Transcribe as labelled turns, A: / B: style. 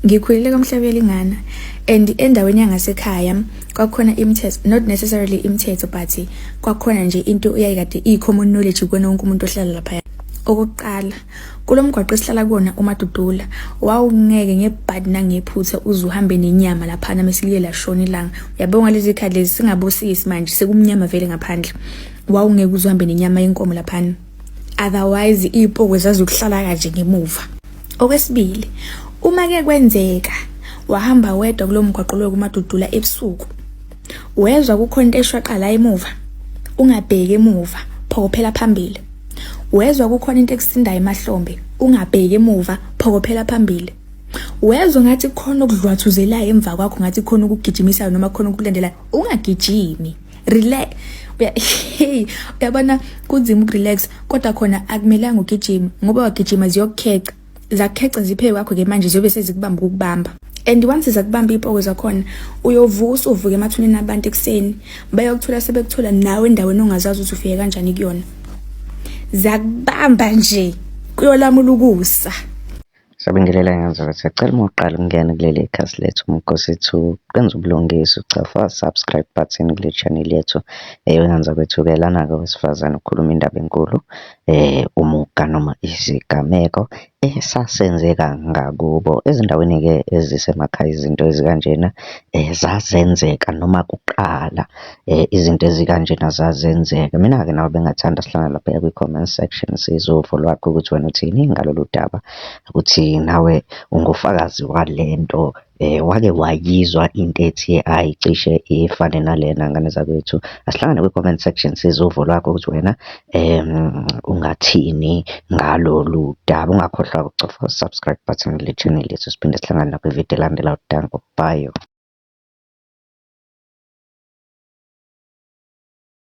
A: Ngikhulele kwaMhlabuyalingana and endaweni yangasekhaya kwakukhona imithetho, not necessarily imithetho but kwakukhona nje into eyayikade iyi-common knowledge kuwona wonke umuntu ohlala laphaya. Okokuqala, kulo mgwaqo esihlala kuwona uMadudula, wawungeke ngebhadi nangephutha uze uhambe nenyama laphana mese liye lashona ilanga. Uyabonga lezi khadi lezi singabosisi manje sekumnyama vele ngaphandle. Wawungeke uze uhambe nenyama yenkomo laphana. Otherwise iy'pokwe zazokuhlala kanje ngemuva. Okwesibili, uma ke kwenzeka wahamba wedwa kulo mgwaqo lowo kuMadudula ebusuku, wezwa kukhona into eshwaqa la emuva, ungabheki emuva, phokophela phambili. Wezwa kukhona into ekusindayo emahlombe, ungabheki emuva, phokophela phambili. Wezwa ngathi kukhona okudlwathuzelayo emva kwakho, ngathi kukhona ukugijimisayo noma kukhona okulandelayo, ungagijimi. Relax. Uyabona kunzima ukurelax kodwa khona akumelanga ugijime ngoba wagijima ziyokukheca. Zakukheca ziphe kwakho ke manje ziyobe sezikubamba ukukubamba. And once zakubamba iy'poko zakhona uyovuka usuvuka emathuneni abantu ekuseni bayokuthola sebekuthola nawe endaweni ongazazi ukuthi ufike kanjani kuyona. Zakubamba nje kuyolamula ukusa.
B: Sabingelela ngenza ukuthi siyacela uma uqala ukungena kuleli khasi lethu Umkhosi 2 kwenza ubulungiswa uchafa subscribe button kule channel yethu. Wenza kwethu-ke lana-ke owesifazane ukhuluma indaba enkulu umuga noma isigameko esasenzeka ngakubo. Ezindaweni-ke ezisemakhaya izinto ezikanjena zazenzeka noma kuqala izinto ezikanjena zazenzeka. Mina-ke nawe bengingathanda sihlangane laphaya kwi-comment section sizwe uvo lwakho ukuthi wena uthini ngalolu daba, ukuthi nawe ungufakazi wale nto wake wayizwa into ethi ayi cishe ifane nalena ngane zakwethu. Asihlangane kwi-comment section sizwe uvo lwakho ukuthi wena ungathini ngalolu daba. Ungakhohlwa ukucofa u-subscribe button kule channel yethu siphinde sihlangane nakwividiyo elandelayo. Danko, bye.